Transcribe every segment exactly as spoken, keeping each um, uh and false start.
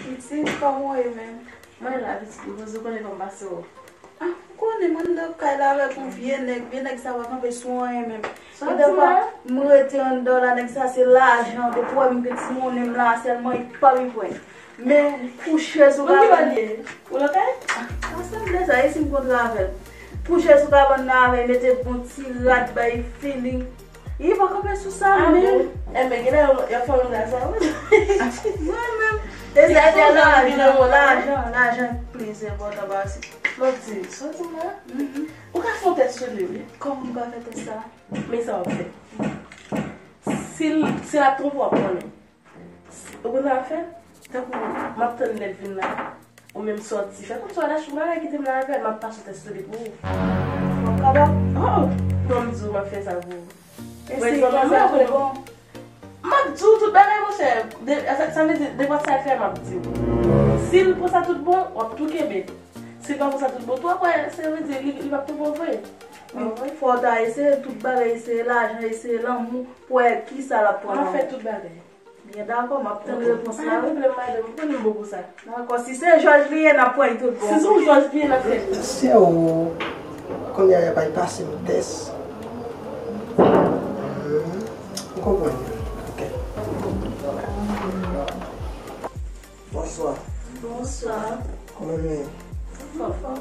Pitit, kòman w ye menm? Mwen la, pitit, m poze w konnen kòman m pase w. Ah, m konnen, mwen anndan kay la avèk yon vye nèg. Vye nèg sa pa kanpe sou anyen menm. Sa di la? M rete anndan la, nèg sa se lajan. Depi w wè m gen ti monnen m la, sèlman li pa m pran. Men kouche sou ka. Ou lakay? Ah, pa sanble sa, e si m kontre avè l? Kouche sou kabann nan avè l, mete bon ti rad bay feeling. Li pa kanpe sou sa menm. Enben, genlè y ap fè moun sa sa wi. Mwen menm. E se lajan, lajan, lajan plis enpòtan pase. M ap di, sa w di m la? Ou ka fè yon tès sou li wi. Kòman m ka fè tès sa? Men sa w ap fè. Si l, si l ap twonpe w, w ap konnen. Ou konn sa w ap fè? Tankou m ap tann lè l vin la, ou menm sòti. Fè kòmsi w al achte yon bagay, kite m la avè l, m ap pase yon tès sou li pou ou. W ap kapab? Oh! Ban m di w, m ap fè sa pou ou. E si konsa pou bon? M ap di w tout bagay, monchè. De, sa, sa vle di, nenpòt sa l fè, m ap di w. Si l pran sa tout bon, w ap tou kenbe. Si l pa pran sa tout bon tou, apre, sa vle di, li, li p ap twonpe w vre. Wi, fò w ta eseye tout bagay, eseye lajan, eseye lanmou, pou w wè kisa l ap pran nan ou. M ap fè tout bagay. Byen dakò, m ap tann repons la wi. Pa gen pwoblèm, madanm, ou konnen m bon pou sa. Dakò, si se jòj li ye, n ap pran li tout bon. Si se yon jòj li ye, n ap fè li. Se ou, kounye a y ap al pase m tès. Hmm, m konprann. Ok. Bonswa. Bonswa. Kòman nou ye? Anfòm. Anfòm?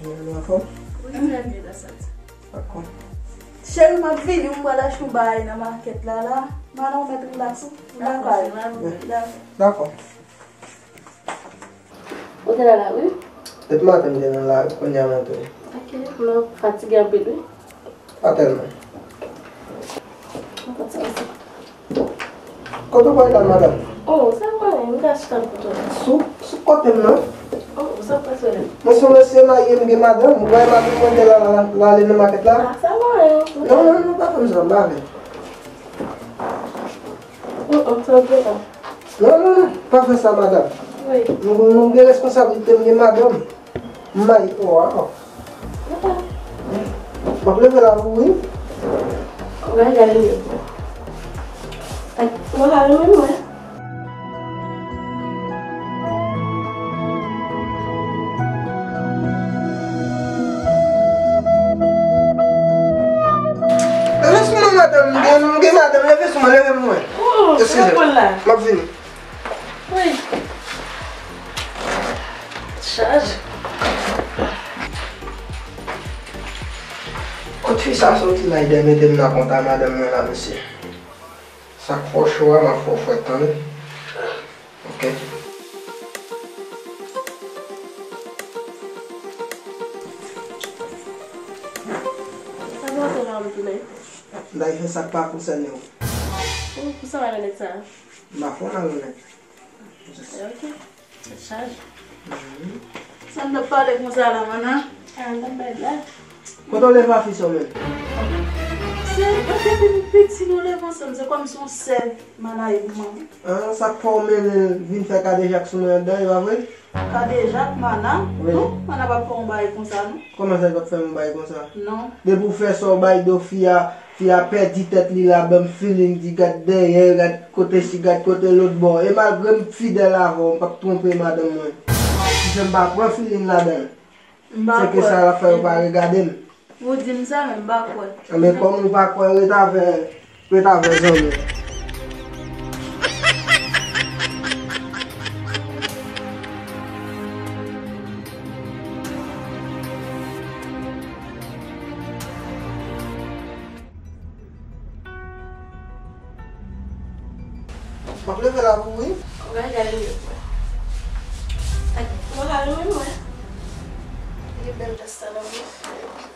Jounen nou anfòm? Wi, trè byen, grasati. Dakò. Cheri, m ap vini, m pral achte yon bagay nan makèt la, la. Madan, ou mèt rilaks, wi. M lakay ou. Dakò. Dakò. Ou te nan lari? Depi maten m te nan lari, kounye a m antre. Ok, m fatige anpil, wi. Pa tèlman. Mwen konn sa w se. Kote w pral la, madanm? Oh, sa pa anyen, m ka chita kote w la. Sou, sou kote m nan? Oh, sa pa sou la. Mwen se yon mesye marye, m gen madanm. Ou wè madanm mwen te la, la, la, la ale nan makèt la? Ah, sa pa anyen. Non, non, non, pa fè m sa, m pa vle. Oh, oh, sa w te la. Non, non, non, pa fè sa, madanm. Wi. Nou, nou gen responsablite, m gen madanm. M mayi, oh, wow. M ap leve la pou ou, wi. Ou gade gade yo. Ay, mwen pa renmen mwen. Leve sou mwen, madanm. M gen, m gen madanm. Leve sou mwen, leve pou mwen. Eskize. M ap vini. Wi. Chaje. Kot fi sa soti la, li dèyè mete m nan kont a madanm mwen la, mesye. Sa k fò cho a, m ap fè w fwèt, tande. Ok. Sa nou ap fè la, m tounen? M t al fè sa k pa konsène w. Ou, pou sa malonèt sa? M pa fè w malonèt. Ok. Tèt chaje. Mhm. Sa n t ap pale konsa la, mana? Ah, n t ap bay blag. Kote w leve a fi sa w menm? Se, depi m piti nou leve ansanm, se kòmsi yon sè mana ye pou mwen. Ah, sa k fè w mennen l vin fè kadejak sou mwen anndan, e pa vre? Kadejak, mana? Wi. Non, mana p ap fè yon bagay konsa, non. Kòman sa, li p ap fè yon bagay konsa? Non. Depi w fè sa w bay do fi a, fi a pèdi tèt li la, ban m feeling, di gad dèyè, gad kote si, gad kote lòt bò. E malgre m fidèl avè w, m p ap twonpe madanm mwen. Ki fè m pa pran feeling ladan l. M pa kwè. Se ke sa l ap fè yo pa regade m. Ou di m sa, men m pa kwè. Enben, kòm ou pa kwè, ret avè, ret avè zanmi w. M ap leve la pou ou, wi. Ou ka gade m yo. Ak, mwen ka leve mwen. Li bèl vès sa nan mwen.